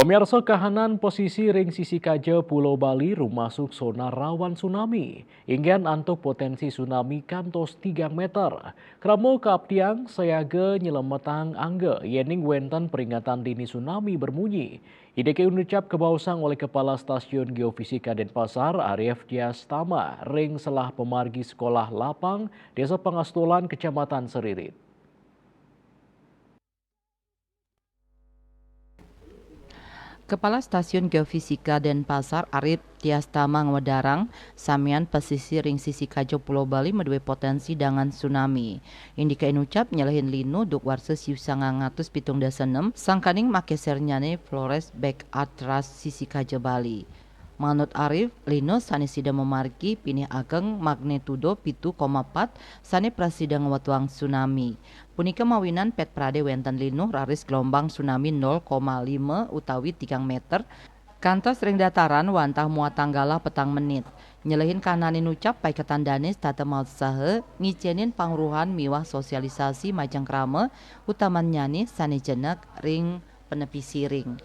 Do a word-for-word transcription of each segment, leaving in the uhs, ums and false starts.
Pemirsa, kahanan posisi ring sisi kaja Pulau Bali rumasuk zona rawan tsunami. Inggan antuk potensi tsunami kantos tigang meter. Krama kaaptiang sayaga nyelametang angga yening wenten peringatan dini tsunami bermunyi. Indike inucap kabaosang olih Kepala Stasiun Geofisika Denpasar, Arief Tias Tama, ring selah pamargi Sekolah Lapang, Desa Pangastolan, Kecamatan Seririt. Kepala Stasiun Geofisika Denpasar, Arief Tias Tama, ngwedarang, samian pesisi ring sisi kaja Pulau Bali madue potensi dangan tsunami. Indike inucap nyelehin linu duk warsa siu sangang atus pitung dasa enem, sangkaning makesernyane Flores Back Atlas sisi kaja Bali. Manut Arief, linu sane sida mamargi pinih ageng magnitudo pitu koma pat sane prasida ngwetuang tsunami. Punika mawinan pet prade wenten linu raris gelombang tsunami nol koma lima utawi tigang meter, kantos ring dataran wantah muatang galah petang menit. Nyelehin kahanane inucap, paiketan dane setata mautsaha ngicenin pangruhan miwah sosialisasi majeng krama, utamannyane sane jenek ring panepi siring.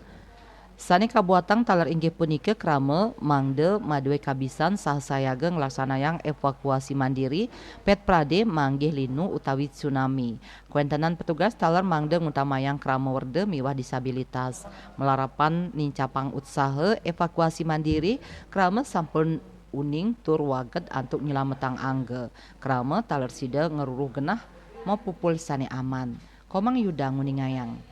Sane kabuatang taler inggih punika krama mangda madue kabisan saha sayaga nglaksanayang evakuasi mandiri, pet prade manggih linu utawi tsunami. Kwentenan petugas taler mangda ngutamayang krama werda miwah disabilitas. Malarapan nincapang utsaha evakuasi mandiri, krama sampun uning tur waged antuk nyelametang angga. Krama taler sida ngruruh genah mapupul sane aman. Komang Yuda nguningayang.